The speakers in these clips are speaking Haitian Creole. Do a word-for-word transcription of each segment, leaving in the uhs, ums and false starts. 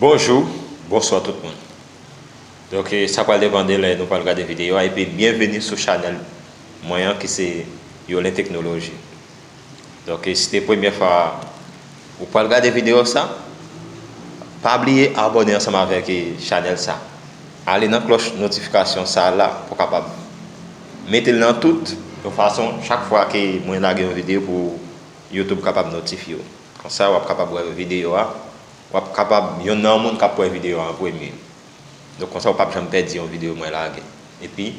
Bonjou, bonswa tout moun. Donk, eh, sa pral depann de lè nou pral gade videyo a, epi byenveni sou chanèl mwen an ki se Yolen Teknoloji. Donk, eh, si se premyè fwa ou pral gade videyo sa, pa bliye abòne ansanm avèk, eh, chanèl sa. Ale nan klòch notifikasyon sa la pou w kapab mete l nan tout, yon fason chak fwa ke mwen lage yon videyo pou YouTube kapab notifye w. Konsa, w ap kapab wè videyo a, w ap kapab yonn nan moun k ap wè videyo a an premye. Donk, konsa, w p ap janm pèdi yon videyo mwen lage. Epi,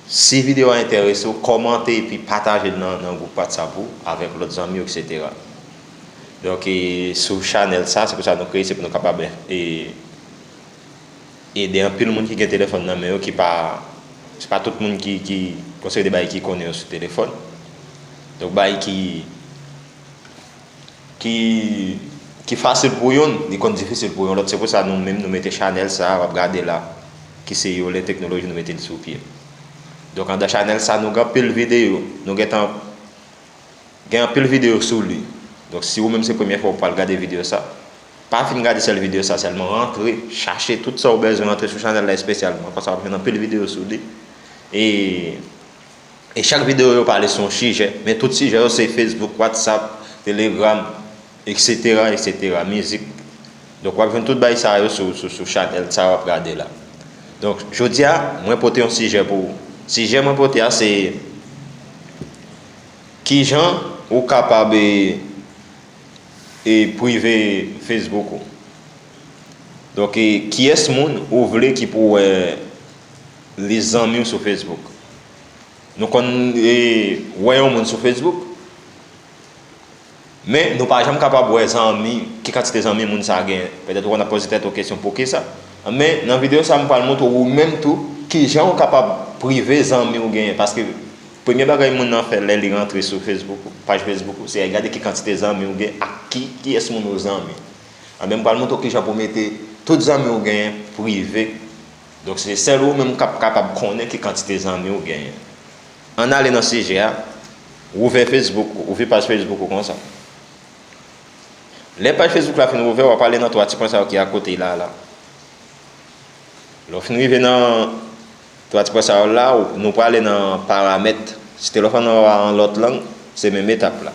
si videyo a enterese w, kòmante epi pataje l nan, nan gwoup WhatsApp ou avèk lòt zanmi w, etsetera. Donk, e, sou chanèl sa, se pou sa nou kreye, se pou nou kapab, e, ede anpil moun ki gen telefòn nan men yo, ki pa, se pa tout moun ki, ki, gon seri de bagay ki konnen yo sou telefòn. Donk, bagay ki, ki, ki fasil pou youn, li konn difisil pou yon lòt. Se pou sa nou menm nou mete chanèl sa a, w ap gade la, ki se Yolen Teknoloji, nou mete l sou pye. Donk, andan chanèl sa, nou gen anpil videyo, nou gentan gen anpil videyo sou li. Donk, si ou menm se premyè fwa ou pral gade videyo sa, pa fin gade sèl videyo sa sèlman, rantre, chache tout sa ou bezwen, rantre sou chanèl la espesyalman, konsa w ap jwenn anpil videyo sou li. E, e chak videyo yo pale sou yon sijè, men tout sijè yo se Facebook, WhatsApp, Telegram, etsetera, etsetera, mizik. Donk, w ap jwenn tout bagay sa yo sou, sou, sou chanèl sa w ap gade la. Donk, jodi a, mwen pote yon sijè pou ou. Sijè mwen pote a, se kijan ou kapab, e, e, prive Facebook ou. Donk, e, kiyès moun ou vle ki pou wè lis zanmi w sou Facebook? Nou konn, e, wè yon moun sou Facebook, men nou pa janm kapab wè zanmi, ki kantite zanmi moun sa a genyen. Petèt ou konn ap poze tèt ou kesyon, poukisa? Men nan videyo sa a, m pral montre w ou menm tou kijan ou kapab prive zanmi w genyen. Paske premye bagay moun nan fè lè li rantre sou Facebook ou, paj Facebook ou, se al gade ki kantite zanmi w gen ak ki, kiyès moun ou zanmi. Anben, m pral montre w kijan pou mete tout zanmi w genyen prive. Donk, se sèl ou menm k ap kapab konnen ki kantite zanmi w genyen. Ann ale nan sijè a. Ou ouvè Facebook ou, ouvè paj Facebook ou konsa. Lè paj Facebook la fin ouvè, w ap ale nan twa ti pwen sa yo ki akote la, la. Lè w fin rive nan twa ti pwen sa yo la, ou, nou prale nan paramèt. Si telefòn nan w a an lòt lang, se menm etap la.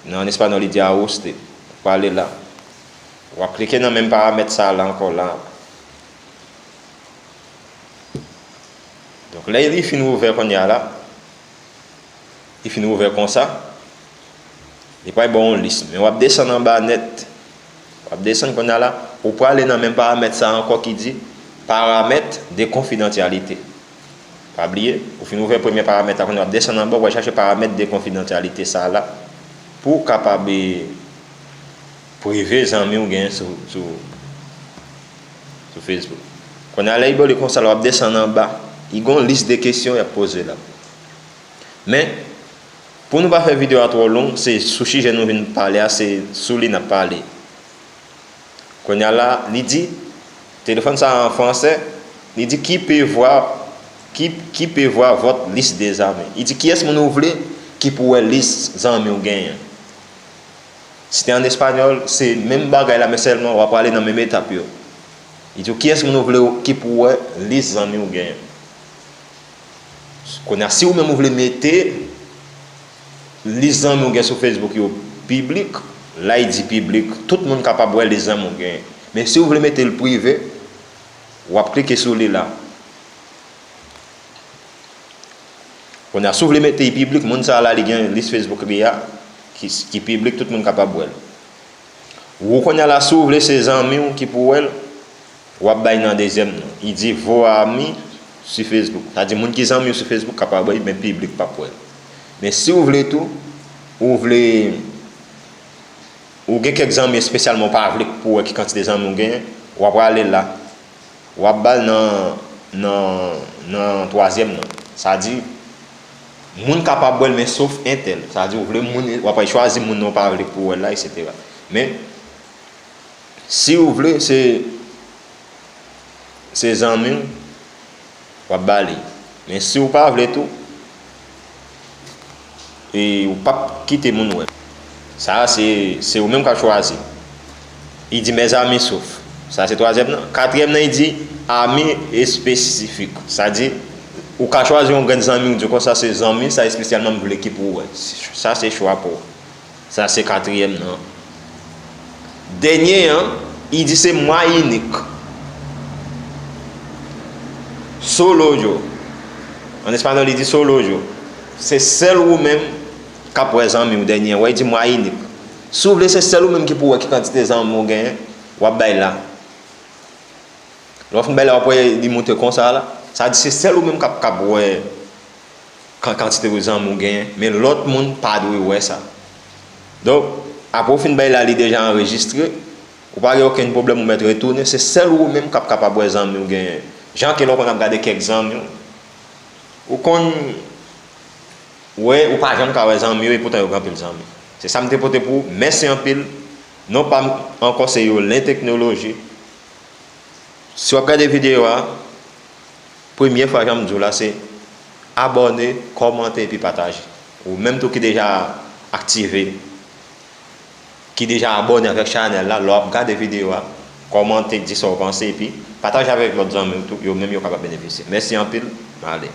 Nan, an espanyòl, li di ajuste. Ou prale la. W ap klike nan menm paramèt sa la ankò la. Donk, lè li fin ouvè kounye a la, li fin ouvè konsa, li pral ba w yon lis. Men w ap desann anba nèt. W ap desann kounye a la, ou prale nan menm paramèt sa a ankò ki di paramèt de konfidansyalite. Pa bliye, ou fin ouvè premye paramèt la, kounye a w ap desann anba, w al chache paramèt de konfidansyalite sa la pou w kapab, e, prive zanmi w genyen sou, sou, sou Facebook. Kounye a, lè li ba w li konsa la, w ap desann anba, li gen yon lis de kesyon y ap poze la. Men, pou nou pa fè videyo a twò long, se sou sijè nou vin pale a, se sou li n ap pale. Kounye a la, li di, telefòn sa a an fransè, li di, qui peut voir, qui, qui peut voir votre liste des amis? Li di, kiyès moun ou vle ki pou wè lis zanmi w genyen? Si te an espanyòl, se menm bagay la, men sèlman w ap prale nan menm etap yo. Li di w, kiyès moun ou vle ki pou wè lis zanmi w genyen? Kounye a, si ou menm ou vle mete lis zanmi w gen sou Facebook yo piblik, la, li di piblik, tout moun kapab wè lis zanmi w genyen. Men si ou vle mete l prive, w ap klike sou li la. Kounye a, si w vle mete l piblik, moun sa a la, li gen lis Facebook li a, ki, ki piblik, tout moun kapab wè l. Ou kounye a la, si w vle se zanmi w ki pou wè l, w ap bay nan dezyèm nan. Li di vos amis sur Facebook. Sa di moun ki zanmi w sou Facebook kapab wè l, men piblik p ap wè l. Men si w vle tou, ou vle, ou gen kèk zanmi espesyalman w pa vle pou wè ki kantite zanmi w genyen, w ap prale la. W ap ba l nan, nan, nan twazyèm nan. Sa di, moun kapab wè l, men sof entèl. Sa di, ou vle moun, w ap al chwazi moun nan w pa vle pou wè l la, etsetera. Men, si w vle, se, se zanmi w, w ap ba li. Men si w pa vle tou, e ou p ap kite moun wè. Sa a, se, se ou menm k ap chwazi. Li di, mes amis souffrent. Sa se twazyèm nan. Katriyèm nan, li di, amis spécifiques. Sa di, ou ka chwazi yon grenn zanmi, ou di konsa se zanmi sa espesyalman m vle ki pou ou wè. Sa se chwa pa w. Sa se katriyèm nan. Dènye an, li di se moi unique. Solo yo. An espanyòl, li di solo yo. Se sèl ou menm k ap wè zanmi w dènye an. Wè, li di moi unique. Si w vle, se sèl ou menm ki pou wè ki kantite zanmi w genyen, w ap bay la. Lè w fin bay la, w ap wè li moute konsa la. Sa di se sèl ou menm k ap, k ap wè kan-, kantite zanmi w genyen, men lòt moun pa dwe wè sa. Donk, apre w fin bay la, li deja anrejistre, ou pa gen okenn pwoblèm, ou mèt retounen, se sèl ou menm k ap kapab wè zanmi w genyen. Jan ke lè w konn ap gade kèk zanmi w, ou konn wè, ou pa janm ka wè zanmi yo, epoutan yo gen anpil zanmi. Se sa m te pote pou ou. Mèsi anpil. Non pa m ankò se Yolen Teknoloji. Si w ap gade videyo a, premye fwa, jan m di w la, se abòne, kòmante epi pataje. Ou menm tou ki deja aktive, ki deja abòne avèk chanèl la, lè w ap gade videyo a, kòmante, di sa w panse, epi pataje avèk lòt zanmi w tou, yo menm yo kapab benefisye. Mèsi anpil, m ale.